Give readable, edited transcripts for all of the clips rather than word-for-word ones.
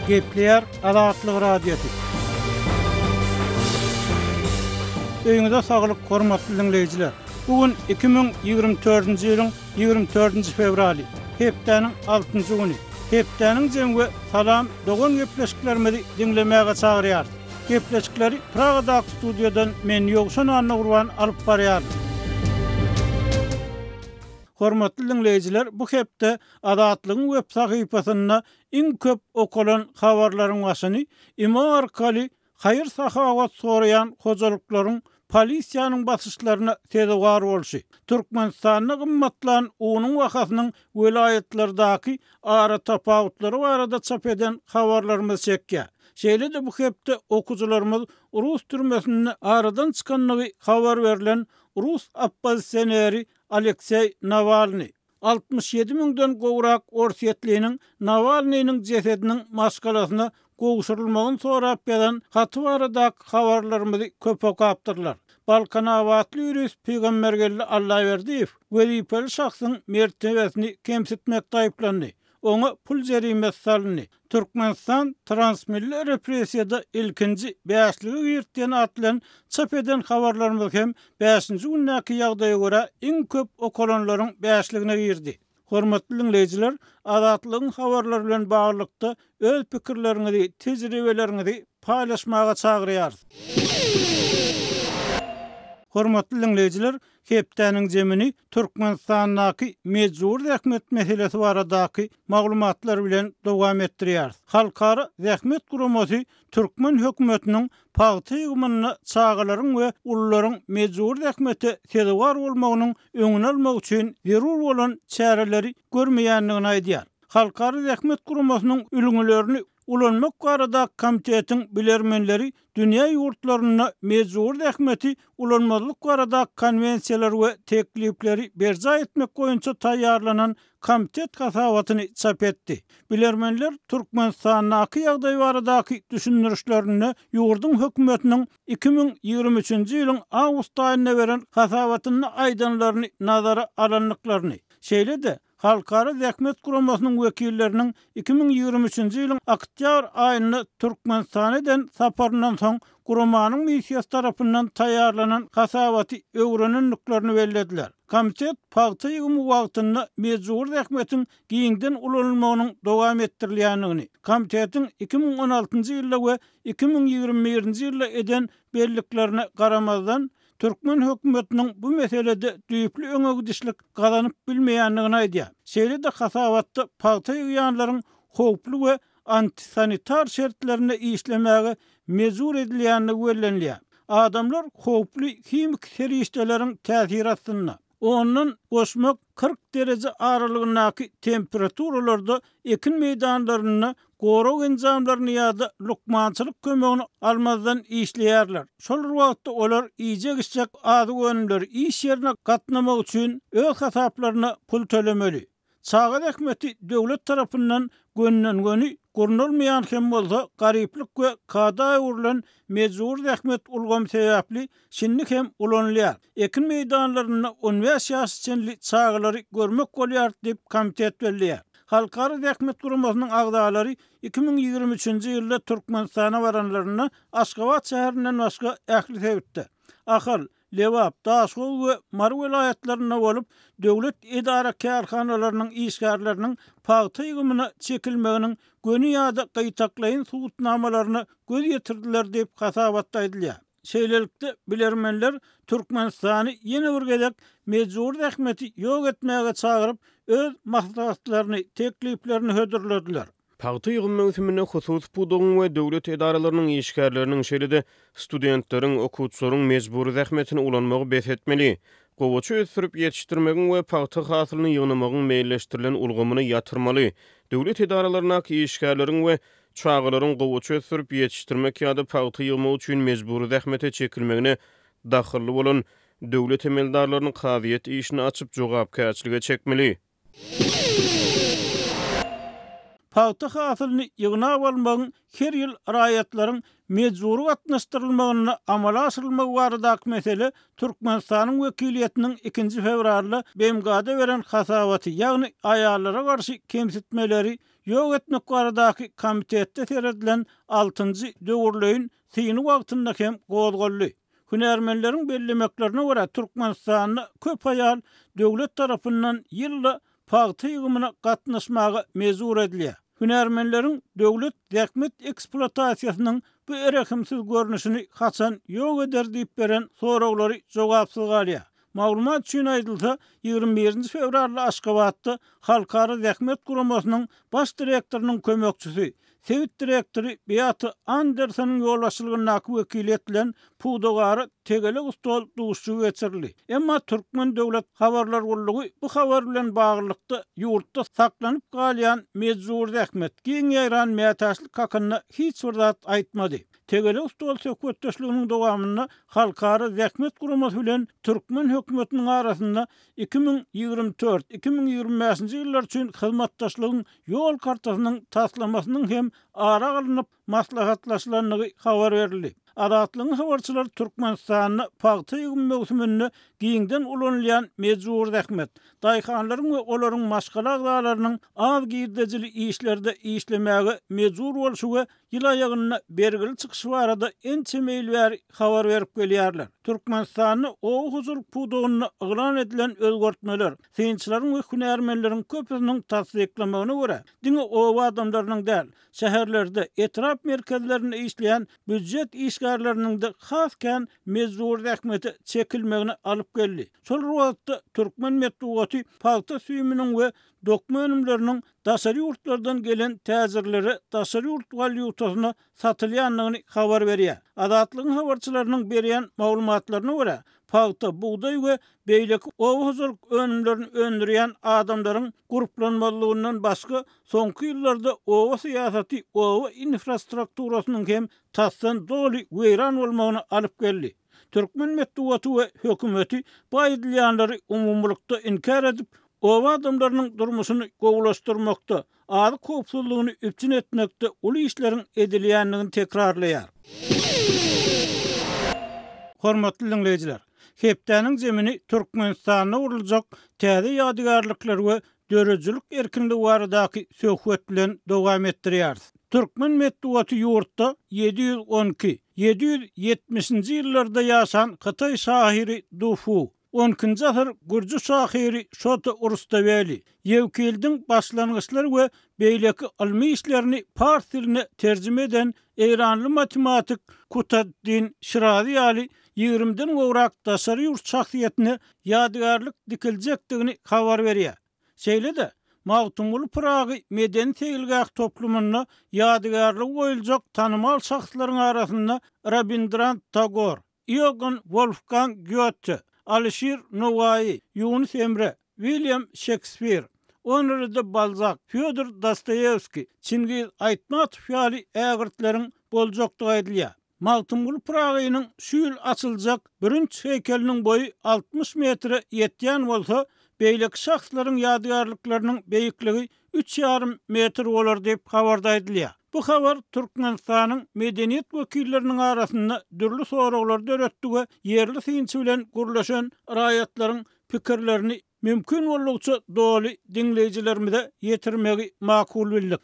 Gepleýär Azatlyk Radiosy. Öýüňize saglyk, hormatly diňleýjiler! Bu gün 2024-nji ýylyň 24-nji fewraly, hepdäniň altynjy güni. Hepdäniň jemi we Salam, dogan gepleşiklerimizi diňlemäge çagyrýarys. Gepleşikleri Pragadaky studiýadan men Ýowşan Annagurban alyp barýaryn. Hormatly diňleýjiler, bu hepde Azatlygyň web sahypasynda iň köp okalan habarlaryň başyny imo arkaly haýyr-sahawat soraýan hojalyklaryň polisiýanyň basyşlaryna sezewar bolşy, Türkmenistanda gymmatlan unuň bahasynyň welaýatlardaky aratapawutlary barada çap eden habarlarymyz çekýär. Şeýle-de bu hepde okyjylarymyz rus türmesinde aradan çykandygy habar berlen rus oppozisioneri Alekseý Nawalnyý, 67 müňden gowrak orsýetliniň Nawalnynyň jesediniň maşgalasyna gowşurylmagyny sorap ýazan haty baradaky habarlarymyzy köp okapdyrlar. Balkanabatly ýurist Pygambergeldi Allaberdiýew wezipeli şahsyň mertebesini kemsitmekde aýyplandy. Oňa pul jerimesi salyndy. Türkmenistan transmilli repressiýada ilkinji bäşlige girdi diýen at bilen çap eden habarlarymyz hem bäşinji gündäki ýagdaýa görä iň köp okalanlaryň bäşligine girdi. Hormatly diňleýjiler, Azatlygyň habarlary bilen baglylykda öz pikirleriňizi, tejribeleriňizi paýlaşmaga çagyrýarys. Hormatly diňleýjiler, Hepdäniň jemini Türkmenistandaky mejbury zähmet meselesi baradaky maglumatlar bilen dowam etdirýäris. Halkara Zähmet Guramasy türkmen hökümetiniň pagta ýygymynda çagalaryň we ulularyň mejbury zähmete sezewar bolmagynyň öňüni almak üçin zerur bolan çäreleri görmeýändigini aýdýar. Halkara Zähmet Guramasynyň ülňülerini ulanmak baradaky komitetiň bilermenleri Dünýä ýurtlarynda mejbury zähmeti ulanmazlyk barada konwensiýalary we teklipleri berjaý etmek boýunça taýýarlanan komitet hasabatyny çap etdi. Bilermenler Türkmenistandaky ýagdaý baradaky düşündirişlerinde ýurduň hökümetiniň 2023-nji ýylyň awgust aýynda beren hasabatynda aýdanlaryny nazara alandyklaryny, şeýle-de Halkara Zähmet Guramasynyň wekilleriniň 2023-nji ýylyň oktýabr aýynda Türkmenistana eden saparyndan soň guramanyň missiýasy tarapyndan taýýarlanan hasabaty öwrenendiklerini bellediler. Komitet pagta ýygymy wagtynda mejbury zähmetiň giňden ulanylmagynyň dowam etdirilýändigini, komitetiň 2016-njy ýylda we 2021-nji ýylda eden belliklerine garamazdan, türkmen hökümetiniň bu meselede düýpli öňe gidişlik gazanyp bilmeýändigini aýdýar. Şeýle-de hasabatda pagta ýygýanlaryň howply we antisanitar şertlerinde işlemäge mejbur edilýändigi bellenilýär. Adamlar howply himiki serişdeleriň täsiri astynda. Ondan goşmak 40 dereje aralygyndaky temperaturalarda ekin meýdanlarynda gorag enjamlaryny ýa-da lukmançylyk kömegini almazdan işleýärler. Şol bir wagtda olar iýjek-içjek azyk önümleri, iş ýerine gatnamak üçin öz hasaplaryna pul tölemeli. Çaga zähmeti döwlet tarapyndan gönden-göni gurnalmaýan hem bolsa, garyplyk we kada öwrülen mejbury zähmet ulgamy sebäpli şindi hem ulanylýar. Ekin meýdanlarynda on bäş ýaşa çenli çagalary görmek bolýar diýip, komitet belleýär. Halkara zähmet guramasynyň agzalary 2023-nji ýylda Türkmenistana baranlarynda Aşgabat şäherinden başga ähli sebitde, Ahal, Lebap, Daşoguz we Mary welaýatlarynda bolup, döwlet edara-kärhanalarynyň işgärleriniň pagta ýygymyna çekilmeginiň göni ýa-da gytaklaýyn subutnamalaryna göz ýetirdiler diýip, hasabatda aýdylýar. Şeýlelikde, bilermenler Türkmenistany ýene bir gezek mejbury zähmeti ýok etmäge çagyryp, öz maslahatlaryny, tekliplerini hödürlediler. Pagta ýygym möwsüminde hususy pudagyň we döwlet edaralarynyň işgärleriniň, şeýle-de studentleriň, okuwçylaryň mejbury zähmetini ulanmagy bes etmeli. Gowaça ösdürip ýetişdirmegiň we pagta hasylyny ýygnamagyň meýilleşdirilen ulgamyny ýatyrmaly. Döwlet edaralaryndaky işgärleriň we çagalaryň gowaça ösdürip ýetişdirmek ýa-da pagta ýygmak üçin mejbury zähmete çekilmegine dahylly bolan döwlet emeldarlaryny kazyýet işini açyp jogapkärçilige çekmeli. Pagta hasylyny ýygnap almagyň her ýyl raýatlaryň mejbury gatnaşdyrylmagynda amala aşyrylmagy baradaky mesele Türkmenistanyň wekiliýetiniň ikinji fewralda BMG-da beren hasabaty, ýagny aýallara garşy kemsitmeleri ýok etmek baradaky komitetde seredilen altynjy döwürleýin syny wagtynda hem gozgaldy. Hünärmenleriň bellemeklerine görä, Türkmenistanda köp aýal döwlet tarapyndan ýylda pagta ýygymyna gatnaşmaga mejbur edilýär. Hünärmenleriň döwlet zähmet ekspluatasiýasynyň bu rehimsiz görnüşini haçan ýok eder diýip beren soraglary jogapsyz galýar. Maglumat üçin aýdylsa, 21 nji fewralda Aşgabatda Halkara zähmet guramasynyň Baş direktorynyň kömekçisi, sebit direktory Beata Andersonyň ýolbaşçylygyndaky wekiliýet bilen pudagara tegelek stol duşuşygy geçirildi. Emma Türkmen döwlet habarlar gullugy bu habar bilen baglylykda ýurtda saklanyp galýan mejbury zähmet, giň ýaýran mätäçlik hakynda hiç bir zat aýtmady. Tegelek stol söhbetdeşliginiň dowamynda Halkara zähmet guramasy bilen türkmen hökümetiniň arasynda 2024, 2025-nji ýyllar üçin hyzmatdaşlygyň ýol kartasynyň taslamasynyň hem ara alnyp maslahatlaşylandygy habar berildi. Azatlygyň habarçylary Türkmenistanda pagta ýygymy möwsüminde giňden ulanylýan mejbury zähmet, daýhanlaryň we olaryň maşgala agzalarynyň az girdejili işlerde işlemäge mejbur bolşy we ýyl aýagynda bergili çykyşy barada ençeme ýyl bäri habar berip gelýärler. Türkmenistanda oba hojalyk pudagynda yglan edilen özgertmeler, synçylaryň we hünärmenleriň köpüsiniň tassyklamagyna görä, diňe oba adamlarynyň däl, şäherlerde, etrap merkezlerinde işleýän býujet işgärleriniň-de has kän mejbury zähmete çekilmegine alyp geldi. Şol bir wagtda, türkmen metbugaty pagta süýüminiň we dokma önümleriniň daşary ýurtlardan gelen täjirlere daşary ýurt walýutasyna satylýandygyny habar berýär. Azatlygyň habarçylarynyň berýän maglumatlaryna görä, pagta, bugdaý we beýleki oba hojalyk önümlerini öndürýän adamlaryň gurplanmazlygyndan başga, soňky ýyllarda oba syýasaty oba infrastrukturasynyň hem tasdan doly weýran bolmagyna alyp geldi. Türkmen metbugaty we hökümeti bu aýdylýanlary umumylykda inkär edip, oba adamlarynyň durmuşyny gowulaşdyrmakda, azyk howpsuzlygyny üpjün etmekde uly işleriň edilýändigini tekrarlaýar. Hormatly diňleýjiler! Hepdäniň jemini Türkmenistanda guruljak täze ýadygärlikler we döredijilik erkinligi baradaky söhbet bilen dowam etdirýäris. Türkmen metbugaty ýurtda 712, 770-nji ýyllarda ýaşan hytaý şahyry Du Fu, On ikinji asyr gürji şahyry Şota Rustaweli Ýewkildiň başlangyçlary we beýleki ylmy işlerini pars diline terjime eden eýranly matematik Kutaddin Şirazi ýaly ýigrimiden gowrak daşary ýurt şahsyýetine ýadygärlik dikiljekdigini habar berýär. Şeýle-de, Magtymguly Pyragy medeni-seýilgäh toplumynda ýadygärligi goýuljak tanymal şahslaryň arasynda Rabindrant Tagor, Iogann Wolfgang Gýote, Alyşir Nowaýy, Ýunus Emre, Wilýam Şekspir, Onore de Balzak, Fýodor Dostoýewskiý, Çingiz Aýtmatow ýaly ägirtleriň boljakdygy aýdylýar. Magtymguly Pyragynyň şu ýyl açyljak bürünç heýkeliniň boýy 60 metre ýetýän bolsa, beýleki şahslaryň ýadygärlikleriniň beýikligi üç ýarym metr bolar diýip, habarda aýdylýar. Bu habar Türkmenistanyň medeniýet wekilleriniň arasynda dürli soraglary döretdi we ýerli synçy bilen gürleşen raýatlaryň pikirlerini mümkin boldugyça doly diňleýjilerimize ýetirmegi makul bildik.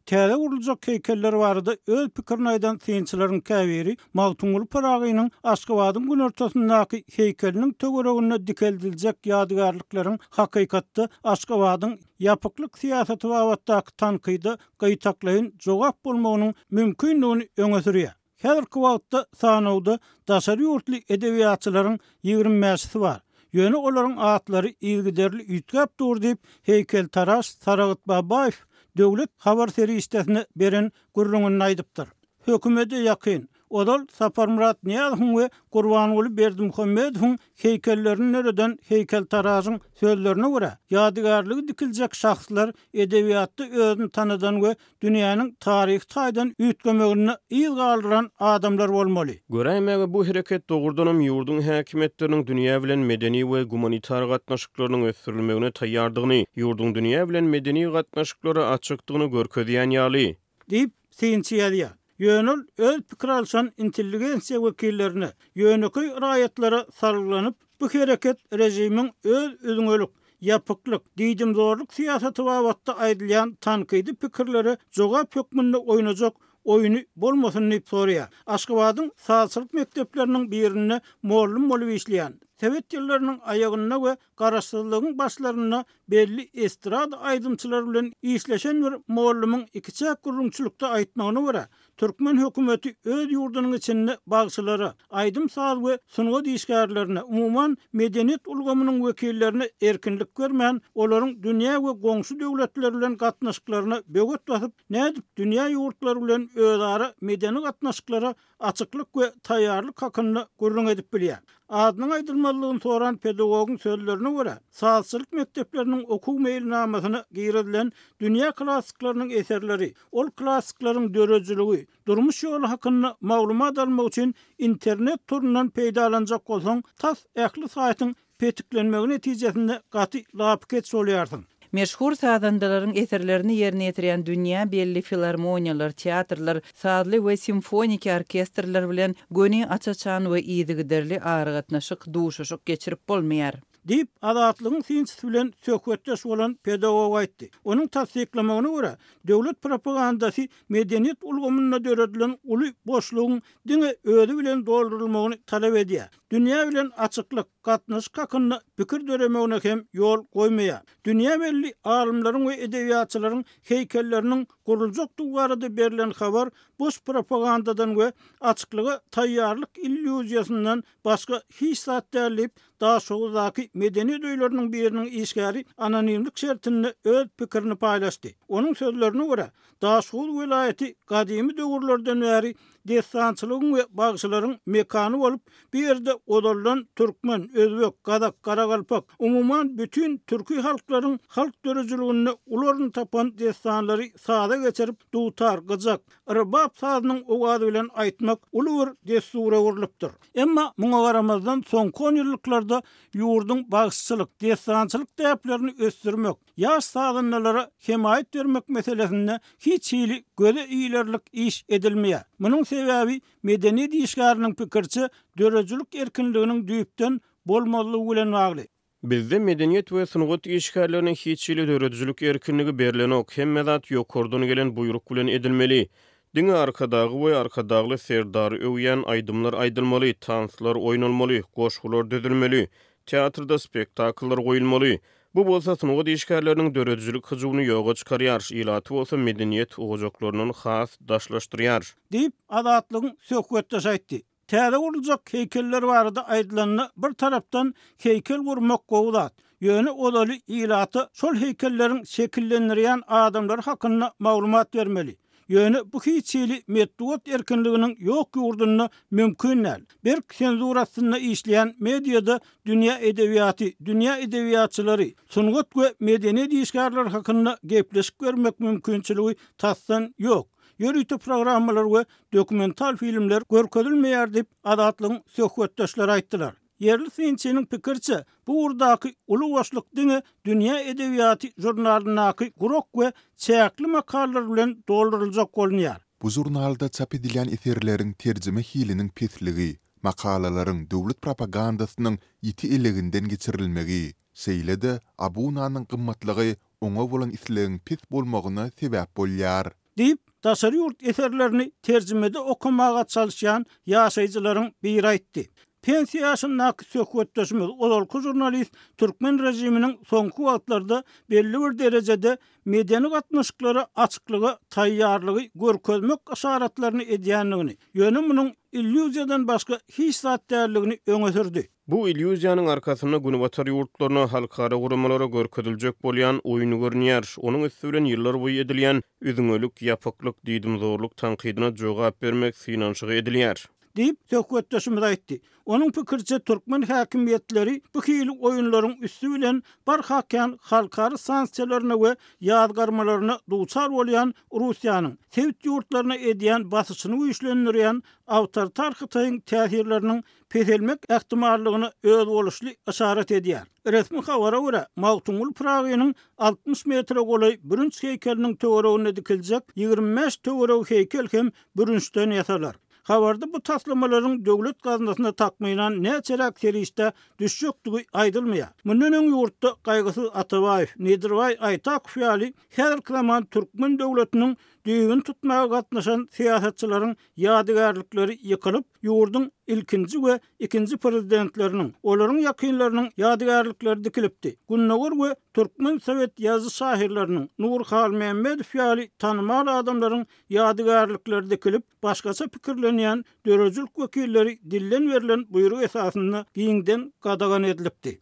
Täze guruljak heýkeller barada öz pikirini aýdan synçylaryň käbiri Magtymguly Pyragynyň Aşgabadyň günortasyndaky heýkeliniň töwereginde dikeldiljek ýadygärlikleriň hakykatda Aşgabadyň ýapyklyk syýasaty babatdaky tankyda gytaklaýyn jogap bolmagynyň mümkindigini öňe sürýär. Häzirki wagtda sanawda daşary ýurtly edebiýatçylaryň 25 bäşisi bar. Ýöne olaryň atlary yzygiderli üýtgäp dur diýip, heýkeltaraş Saragt Babaýew döwlet habar serişdesine beren gürrüňinde aýdypdyr. Hökümede ýakyn. Ozal Saparmyrat Nyýazowyň we Gurbanguly Berdimuhamedowyň heýkellerini döreden heýkeltaraşyň sözlerine görä, ýadygärligi dikiljek şahslar edebiýatda özüni tanadan we dünýäniň taryhy taýdan üýtgemeginde yz galdyran adamlar bolmaly. Göräýmäge bu hereket dogrudanam ýurduň häkimiýetleriniň dünýä bilen medeni we gumanitar gatnaşyklarynyň ösdürilmegine taýýardygyny, ýurduň dünýä bilen medeni gatnaşyklara açykdygyny görkezýän ýaly. Diýip, synçy ýazýar. Ýöne ol öz pikir alşan intelligensiýa wekillerine, ýönekeý raýatlara salgylanyp, bu hereket režimiň öz üzňelik, ýapyklyk, diýdimzorluk syýasaty babatda aýdylýan tankydy pikirlere jogap hökmünde oýnajak oýny bolmasyn diýip soraýar. Aşgabadyň sazçylyk mekdepleriniň birinde mollum bolup işleýän, sowet ýyllarynyň aýagynda we garaşsyzlygyň başlarynda belli estrada aýdymçylary bilen işleşen bir mollumyň ikiçäk gürrüňçilikde aýtmagyna görä, türkmen hökümeti öz ýurdunyň içinde bagşylara, aýdym-saz we sungat işgärlerine, umuman, medeniýet ulgamynyň wekillerine erkinlik bermän, olaryň dünýä we goňşy döwletler bilen gatnaşyklaryna böwet basyp, nädip dünýä ýurtlary bilen özara medeni gatnaşyklara açyklyk we taýýarlyk hakynda gürrüň edip bilýär. Adynyň aýdylmazlygyny soran pedagogyň sözlerine görä, sazçylyk mekdepleriniň okuw meýilnamasyna girizilen dünýä klassyklarynyň eserleri, ol klassyklaryň döredijiligi, durmuş ýoly hakynda maglumat almak üçin internet torundan peýdalanjak bolsaň, tas ähli saýtyň Petiklenmegi netijesinde gaty lapykeç bolýarsyň. Meşhur sazandalaryň eserlerini ýerine ýetirýän dünýä belli filarmoniýalar, teatrlar, sazly we simfoniki orkestrler bilen göni aç-açan we yzygiderli aragatnaşyk, duşuşyk geçirip bolmaýar. Diýip, Azatlygyň synçysy bilen söhbetdeş bolan pedagog aýtdy. Onuň tassyklamagyna görä, döwlet propagandasy medeniýet ulgamynda döredilen uly boşlugyň diňe özi bilen doldurylmagyny talap edýär. Dünýä bilen açyklyk, gatnaşyk hakynda pikir döremegine hem ýol goýmaýar. Dünýä belli alymlaryň we edebiýatçylaryň heýkelleriniň guruljakdygy barada berlen habar boş propagandadan we açyklyga taýýarlyk illýuziýasyndan başga hiç zat däl diýip, Daşoguzdaky medeniýet öýleriniň biriniň işgäri anonimlik şertinde öz pikirini paýlaşdy. Onuň sözlerine görä, Daşoguz welaýaty gadymy döwürlerden bäri dessançylygyň we bagşylaryň mekany bolup, bu ýerde ozaldan türkmen, özbek, gazak, garagalpak, umuman, bütin türki halklaryň halk döredijiliginde uly orun tapan dessanlary saza geçirip, dutar, gyjak, rbap sazynyň owazy bilen aýtmak uly bir dessura öwrülipdir. Emma muňa garamazdan, soňky onýyllyklarda ýurduň bagşyçylyk, dessançylyk däplerini ösdürmek, Ýaş sazandalara hemaýat bermek meselesinde hiç hili göze ilerlik iş edilmeýär. Munuň sebäbi medeniýet işgäriniň pikiriçe, döredijilik erkinliginiň düýpden bolmazlygy bilen bagly. Bizde medeniýet we sungat işgärlerine hiç hili döredijilik erkinligi berlenok, hemme zat ýokardan gelen buýruk bilen edilmeli. Diňe Arkadagy we Arkadagly Serdary öwýän aýdymlar aýdylmaly, tanslar oýnalmaly, goşgular düzülmeli, teatrda spektakllar goýulmaly. Bu bolsa sungat işgärleriniň döredijilik hyjuwyny ýoga çykarýar, ilaty bolsa medeniýet ojaklaryndan has daşlaşdyrýar. Diýip, Azatlygyň söhbetdeşi aýtdy. Täze guruljak heýkeller barada aýdylanda, bir tarapdan heýkel gurmak gowy zat. Ýöne ozaly ilata şol heýkelleriň şekillendirýän adamlary hakynda maglumat bermeli. Ýöne bu hiç hili metbugat erkinliginiň ýok ýurdunda mümkin däl. Berk senzura astynda işleýän mediada dünýä edebiýaty, dünýä edebiýatçylary, sungat we medeniýet işgärleri hakynda gepleşik bermek mümkinçiligi tasdan ýok. Ýörite programmalar we dokumental filmler görkezilmeýär diýip, Azatlygyň söhbetdeşleri aýtdylar. Ýerli synçynyň pikiriçe, bu ugurdaky uly boşluk diňe Dünýä edebiýaty žurnalyndaky gurak we çäkli makalalar bilen dolduryljak bolunýar. Bu žurnalda çap edilýän eserleriň terjime hiliniň pesligi, makalalaryň döwlet propagandasynyň ýiti eleginden geçirilmegi, şeýle-de abunanyň gymmatlygy oňa bolan islegiň pes bolmagyna sebäp bolýar. Diýip, daşary ýurt eserlerini terjimede okamaga çalyşýan ýaşaýjylaryň biri aýtdy. Pensiýa ýaşyndaky söhbetdeşimiz, ozalky žurnalist türkmen režiminiň soňky wagtlarda belli bir derejede medeni gatnaşyklara açyklyga taýýarlygy görkezmek yşaratlaryny edýändigini, ýöne munuň illýuziýadan başga hiç zat däldigini öňe sürdi. Bu illýuziýanyň arkasynda Günbatar ýurtlaryna, halkara guramalara görkeziljek bolýan oýun görünýär. Onuň üsti bilen ýyllar boýy edilýän üzňelik, ýapyklyk, diýdimzorluk tankydyna jogap bermek synanyşygy edilýär. Diýip, söhbetdeşimiz aýtdy. Onuň pikiriçe, türkmen häkimiýetleri bu hili oýunlaryň üsti bilen barha kän halkara sanksiýalaryna we ýazgarmalaryna duçar bolýan Russiýanyň sebit ýurtlaryna edýän basyşyny güýçlendirýän awtoritar Hytaýyň täsirleriniň peselmek ähtimallygyna özboluşly yşarat edýär. Resmi habara görä, Magtymguly Pyragynyň 60 metre golaý bürünç heýkeliniň töwereginde dikiljek 25 töweregi heýkel hem bürünçden ýasalar. Habarda bu taslamalaryň döwlet gaznasyna takmynan näçeräk serişdä düşjekdigi aýdylmaýar. Mundan öň ýurtda Gaýgysyz Atabaýew, Nedirbaý Aýtakow ýaly häzirki zaman türkmen döwletiniň düýbüni tutmaga gatnaşan syýasatçylaryň ýadygärlikleri ýykylyp, ýurduň ilkinji we ikinji prezidentleriniň, olaryň ýakynlarynyň ýadygärlikleri dikilipdi. Gündogar we türkmen sowet ýazyjy-şahyrlarynyň, Nury Halmämmedow ýaly tanymal adamlaryň ýadygärlikleri dikilip, başgaça pikirlenýän döredijilik wekilleri dilden berlen buýruk esasynda giňden gadagan edilipdi.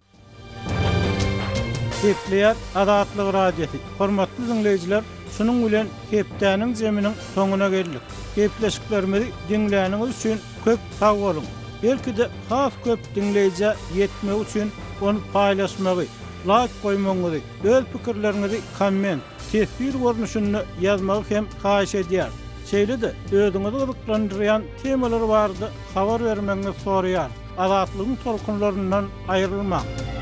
Gepleýär Azatlyk Radiosy. Hormatly diňleýjiler, şunuň bilen hepdäniň jeminiň soňuna geldik. Gepleşiklerimizi diňläniňiz üçin köp sag boluň! Belki-de has köp diňleýjä ýetmegi üçin ony paýlaşmagy, laýk goýmagyňyzy, öz pikirleriňizi komment, teswir görnüşinde ýazmagy hem haýyş edýäris. Şeýle-de özüňizi gyzyklandyrýan temalar barada habar bermegiňizi soraýarys. Azatlygyň tolkunlaryndan aýrylmaň!